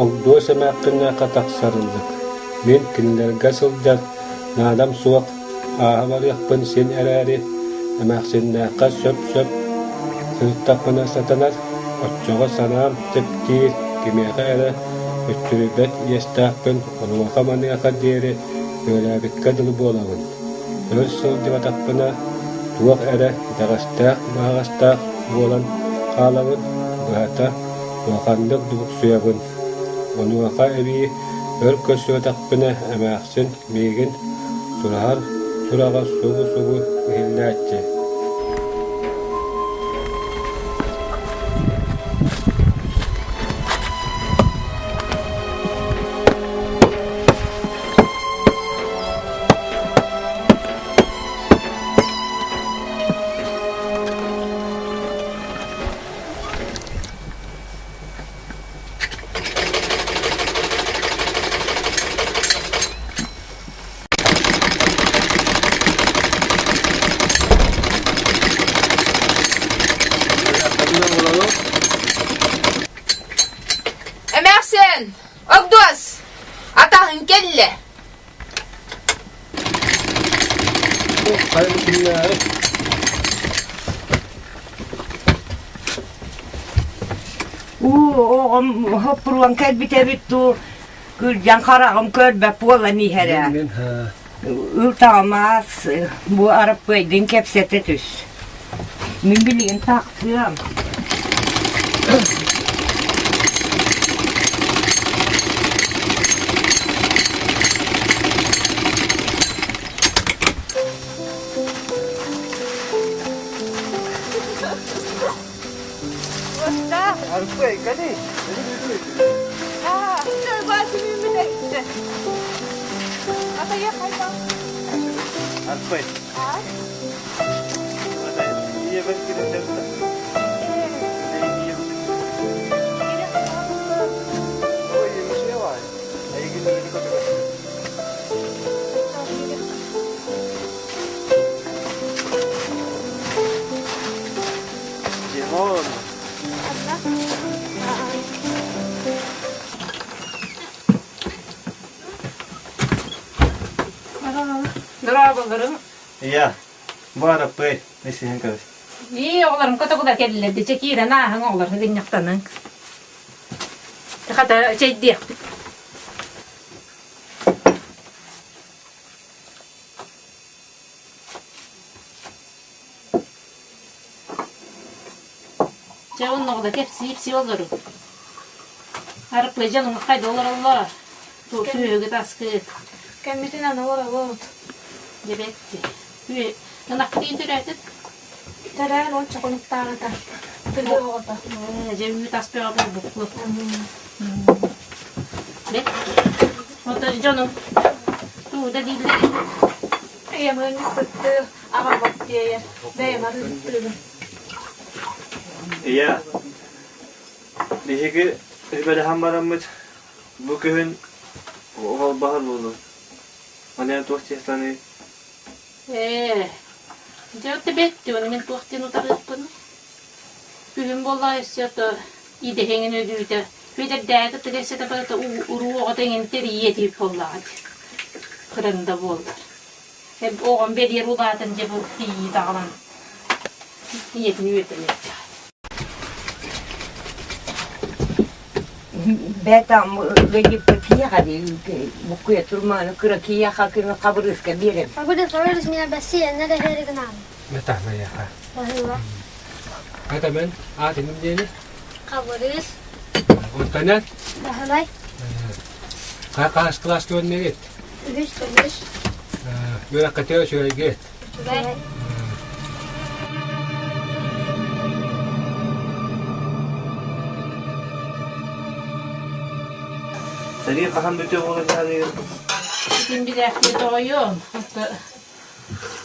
Огдуос эмээххиннээххэ тахсарыллык, мин кинилэргэ сылдьар наадам суох, ааһа барыахпын син эрээри, эмээхсиннээххэ сөп-сөп сырыттахпына сатанар, оччоҕо санаам чэпчиир, кимиэхэ эрэ мүччүрүйбэт иэстээхпин онуоха-маныаха диэри үөрээбиккэ дылы буолабын. Өр сылдьыбатахпына туох эрэ итэҕэстээх-быһаҕастаах буолан хаалабын, быһата, улаханнык дубуксуйабын. Онуоха эбии өр көрсүбэтэхпинэ эмээхсин миигин сураһар сураҕа субу-субу иһиллээччи. Эмээхсин, Огдуос, атаһыҥ кэллэ. Хайа күннээҕи Уу, оҕом хоппуруон кэлбит эбит дуу, күрдьэн хараҕым көрбөт буолан иһэрэ. Мин Ылтаҕымаас бу Араппыайдыын кэпсэтэ түс. Мин билигин тахсыам. Дорооболорум. Иә, баараппый, исиһин көрүс. Ии, оҕолорум котокулар кэллилэр дичэ киирэн ааһыҥ оҕолор гынньахтаныҥ. Хата чэйдиэхпит. Чэ, онноҕуна кэпсии-ипсии олорун. Арыппыйдьан уҥаххайда олороллор. Туох сүөһүгүт аскыт. Кэммитин аны олоробут. Дьэбэтти. Ынахпытын төрөөтүт? Төрөөн уонча хонуктааҕыта. Тыгы оҕото. Дьэ үүт ас бөҕө буолбуккут. Бэт. Ото дьонум туу да дииллэр. Ийэм ыанньык сыттыы, аҕабат тиэйэр. Бэйэм арыыттыыбын. Ийэ, биһиги үбэлэһэн бараммыт бу күһүн оҕолбоһор буолуо. Манан туох дии Ээ, дьэ ото бэттэ, ону мин туох диэн утарыахпын. Күһүн буоллаҕа өссө ото идэһэҥин өлүүтэ. Үөдэрдээҕи кытта кэпсэтэ барыта уруу оҕото эҥин тэрийиэ диэбит буоллаҕа дии. Кыранда буоллар. Оҕом бэлиэр улаатан дьэ бу тиийиит аҕалан ийэтин үөрдэн эрдэҕэ. Бэт буккуйа турмааны кыра киһиэхэ кыра хабырыыска биэрэм. Хабырыыс меня бассейнна да гынан. Метахмаяха. Атамен аатыным диэни? Хабырыыс. Онтонен? Баһылай. Хаас класс көрнегит? Үһүс көмүс. Үөрэххэ үчүгэйгит? Үчүгэй. Сэрии хаһан бүтүө буолан дьаһаныгын? Итин билээхтии тоҕойуом.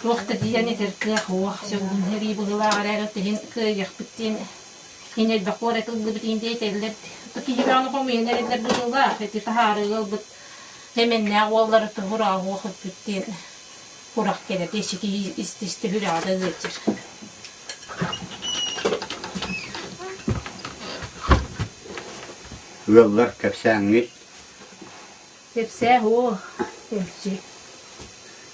Туох да диэн этэр кыах уох сөбүн сэрии быһыылаах эрээри тиһин кыайыахпыт диэн ин элбэх куорат ыллыбыт иин диэтэллэр. Киһи бөҕөнү хомуйан эрэллэр быһыылаах. Ити таһаарыы ылбыт Сэмэннээх уоллары туһураҕа өппүт диэн курах кэлэр иччитии истистэ сүрэҕэ да ыалдьар. Ыаллар кэпсээҥҥит Кэпсээ оо, эмчи.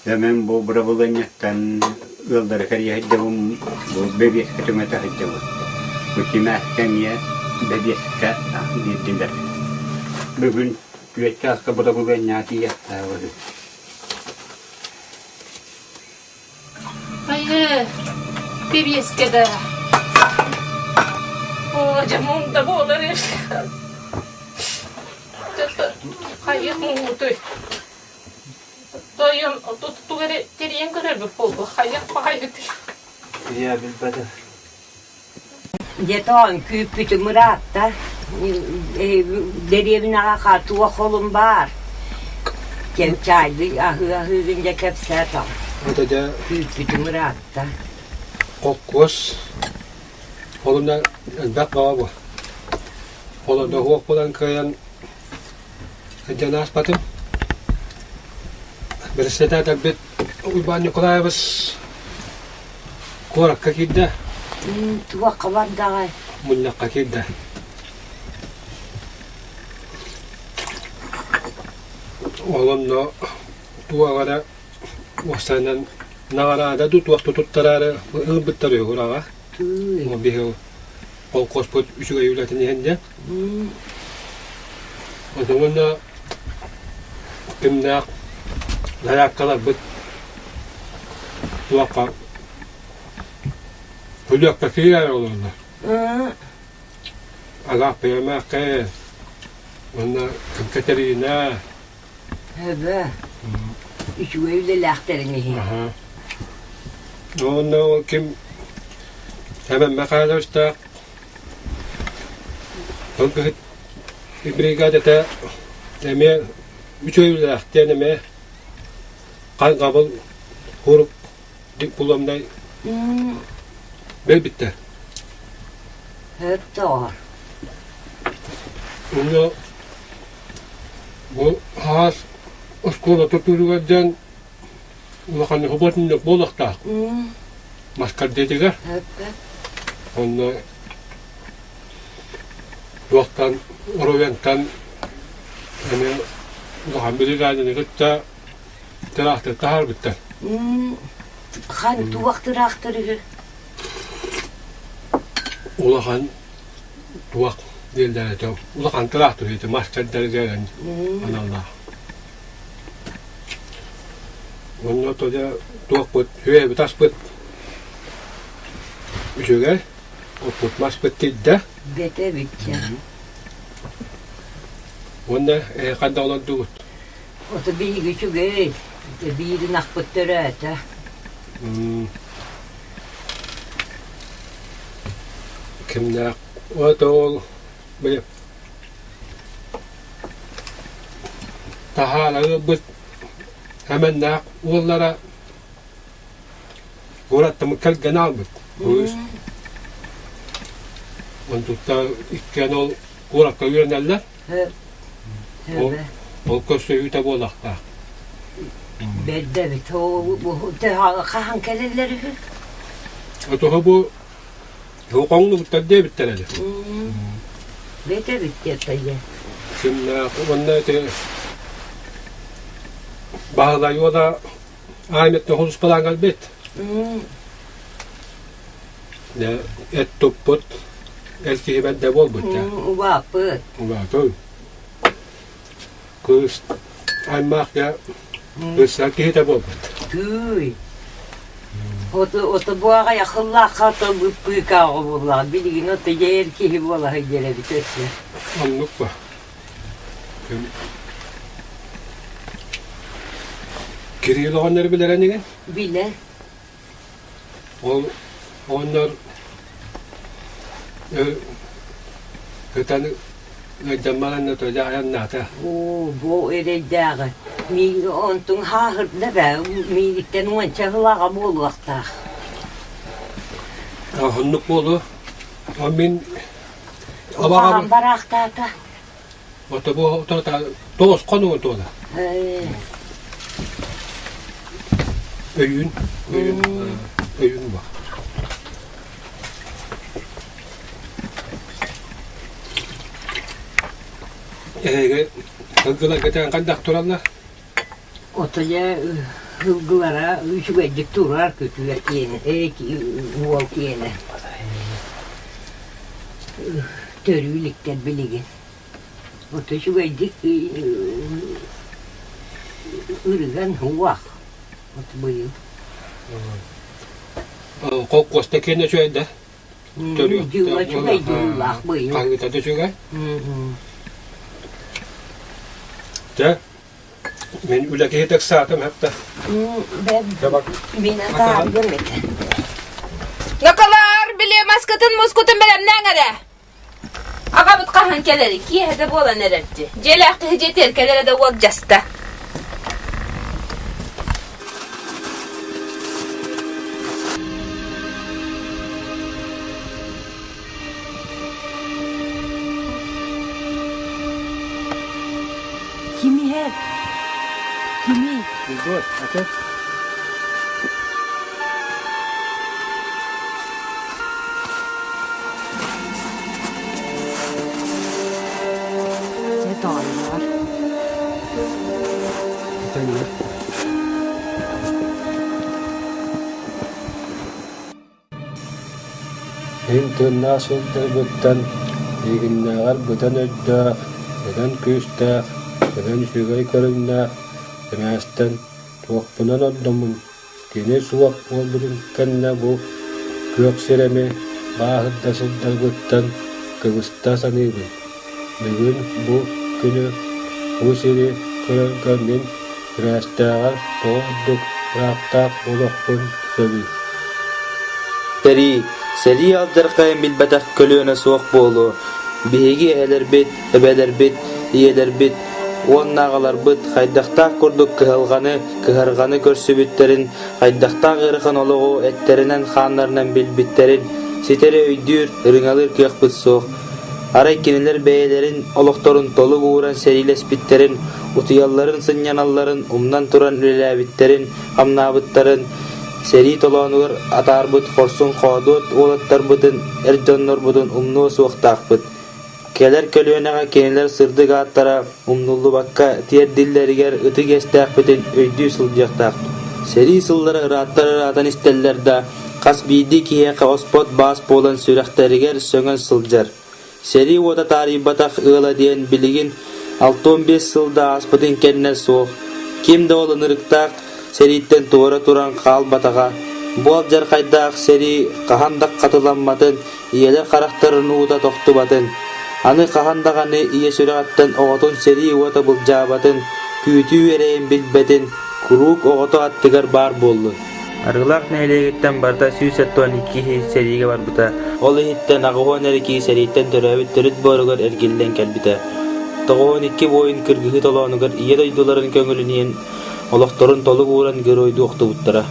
Дьэ мин бу бырабылыанньаттан ыаллары кэрийэ сылдьабын, бу бэбиэскэ түҥэтэ сылдьабын. Бу кимээскэ эмиэ бэбиэскэ биэрдилэр. Бүгүн түөрт чааска бырабылыанньаҕа тиийиэхтээҕим. Айыы, бэбиэскэ да. Оо, дьэ муҥда буолар Хайыах муҥутуй? Тойон тугу эрэ тэрийэн көрөрбүт буолуо. Хайыах баҕайытый? Ийэ билбэтим. Дьэ тоон күүппүтүм ыраатта. Дэриэбинэҕэ туох холум баар. Кэм чаайдыы аһыы-аһыыгын дьэ кэпсээ тоҕ. Это дьэ Күүппүтүм ыраатта. холкуос холуна элбэх баҕа бу. Холодоһуох буолан кыайан сылдьан ааспатым. Бэрэссэдээтэлбит Уйбаан Николаевич куоракка киирдэ. Туохха бардаҕай? Мунньахха киирдэ. Ол онно туох эрэ уопсайынан наҕараада дуу туох туттараары ылбыттар үһү ураҕа. Биһи холкуоспут үчүгэй үлэтин иһин диэн. Уонна кимнээх зарядкаларбыт туохха күлүөккэ киирэр олордо. Агааппыйа эмээххин уонна Катерина Эбэ, үчүгэй үлэлээхтэрин иһин. Уонна ол ким Сэмэн Михайловичтаах Тылгыһыт бригадата эмиэ үчүгэй үлэлээх диэн эмиэ хайҕабыл курук дипломнай бэлбиттэр. Өттөҕөр. Онно Бу хаас оскуола тутууругар диэн улахан художник буолуохтаах. Маскардетигэр. Онно туохтан Оровентан эмиэ улахан бригаданы кытта тыраахтыр таһаарбыттар. Хан туох тыраахтыр үһү? Улахан туох дииллэр этэ улахан тыраахтыр этэ мастердарга аналлаах. Онно тоде туохпут үөбүт аспыт үчүгэй оппут маспыт тиийдэ. Бэтэ бүттэ. Уонна ханна олордугут? Ото биһиги үчүгэй, биирин ахпыт төрөөтө. Кимнээх вот ол били таһаара ылбыт эмэннээх уоллара куораттаммыт кэргэн аалбыт кыыс. Онтуттан иккиэн ол куоракка үөрэнэллэр. Ол, ол көрсүһүүтэ буолуохтаах. Бэрдэ эбит. Хаһан кэлэллэр үһү? Отоһо бу хоҥнубуттар диэбиттэр этэ. Бэт эбит диэтэйэ. Кимнээх уонна ити Баһылай уола Ааметтан холуспалаан кэлбит. Эт туппут, эр киһи бэрдэ буолбут дьэ. Убааппыт. Убааппыт. Кыыс аймаах дьэ кыысчаан киһитэ буолбут. Тыый. Ото буаҕа яхыллаахха ото быыкааҕа буоллаҕа. Билигин ото дьэ эр киһи буола сылдьар эбит өссө. Оннук ба. Кирилл оҕонньор билэр инигин? Билэр. Ол оҕонньор ытан ыалдьан баран дьэ айаннаата. Оо, бу эрэйдээҕи миигин онтуҥ хааһырда бээ, миигиттэн уонча сыл аҕа буолуохтаах. Оннук буолуо. Ол мин Аҕам бараахтаата. Ото бу тоҕус хонугун туола. Өйүүн, өйүүн, өйүүн ба. Эһиги сылгыларгытын хайдах тураллар? Ото дьэ сылгылара үчүгэйдик турар күтүөр киэнэ, уол киэнэ. Төрүү иликтэр билигин. Ото үчүгэйдик ырыган уох от быйыл. Холкуоста киэнэ үчүгэй да? Дьыла үчүгэй дьыллаах быйыл. Хаһыыта да үчүгэй. Дьэ, мин үлэ киһитэ ыксаатым хапта. Мин атааргым этэ. Ноколоор, били маскытын мускутун бэлэмнээҥ эрэ. Аҕабыт хаһан кэлэрий, киэһэ да буолан эрэрдии. Дьиэлээх киһи дьиэтигэр кэлэрэ да уолдьаста. Ким иһэр? Кимий? Егор, отец. Дьэ тоойуор. Этэҥҥэ. Мин тыыннаах сылдьарбыттан миигиннээҕэр быдан өйдөөх, быдан күүстээх, быдан үчүгэй көрүҥнээх кинээстэн туохпунан ордоммун Кини суох буолбутун кэннэ бу күөх сирэми бааһырда сылдьарбыттан кыбыста саныыбын. Бүгүн бу күнү, бу сири көрөргө мин Кирээстээҕэр тоҕо ордук ыраахтаах буолуохпун сөбүй? Сэрии, сэрии алдьархайын билбэтэх көлүөнэ суох буолуо. Биһиги эһэлэрбит, эбэлэрбит, ийэлэрбит уонна аҕаларбыт хайдахтаах курдук кыһалҕаны, кыһарҕаны көрсүбүттэрин, хайдахтаах ыарахан олоҕу эттэринэн-хааннарынан билбиттэрин ситэри өйдүүр, ырыҥалыыр кыахпыт суох. Арай кинилэр бэйэлэрин олохторун толук ууран сэриилэспиттэрин, утуйалларын, сынньаналларын умнан туран үлэлээбиттэрин, хамнаабыттарын, сэрии толоонугар атаарбыт хорсун-хоодуот уолаттарбытын, эр дьоннорбутун умнуо суохтаахпыт. Кэлэр көлүөнэҕэ кинилэр сырдык ааттара умнуллубакка тиэрдиллэригэр ытык иэстээхпитин өйдүү сылдьыахтаахпыт. Сэрии сыллара ырааттар ыраатан истэллэр да, хас биирдии киһиэхэ оспот баас буолан сүрэхтэригэр сөҥөн сылдьар. Сэрии уота таарыйбатах ыала диэн билигин 65 сыл да ааспытын кэннэ суох. Ким да ол ынырыктаах сэрииттэн туора туран хаалбатаҕа. Бу алдьархайдаах сэрии хаһан да хатыламматын, ийэлэр харахтарын уута тохтубатын. Аны хаһан даҕаны ийэ сүрэҕиттэн оҕотун сэрии уота былдьаабатын, күүтүү эрэйин билбэтин, куруук оҕото аттыгар баар буоллун. Арыылаах нэһилиэгиттэн барыта 172 киһи сэриигэ барбыта. Ол иһиттэн 80 эрэ киһи сэрииттэн төрөөбүт төрүт буоругар эргиллэн кэлбитэ. 92 буойун кыргыһыы толоонугар Ийэ дойдуларын көҥүлүнэн олохторун толук ууран геройдуу охтубуттара.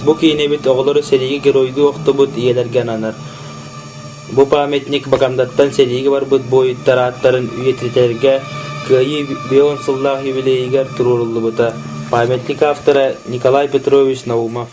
Бу киинэбит оҕолору сэриигэ геройдуу охтубут ийэлэргэ ананар. Бу памятник Бакамдаттан сэриигэ барбыт буойуттар ааттарын үйэтитэргэ Кыайыы бион сыллаах юбилейыгар туруоруллубута. Памятник автора Николай Петрович Наумов.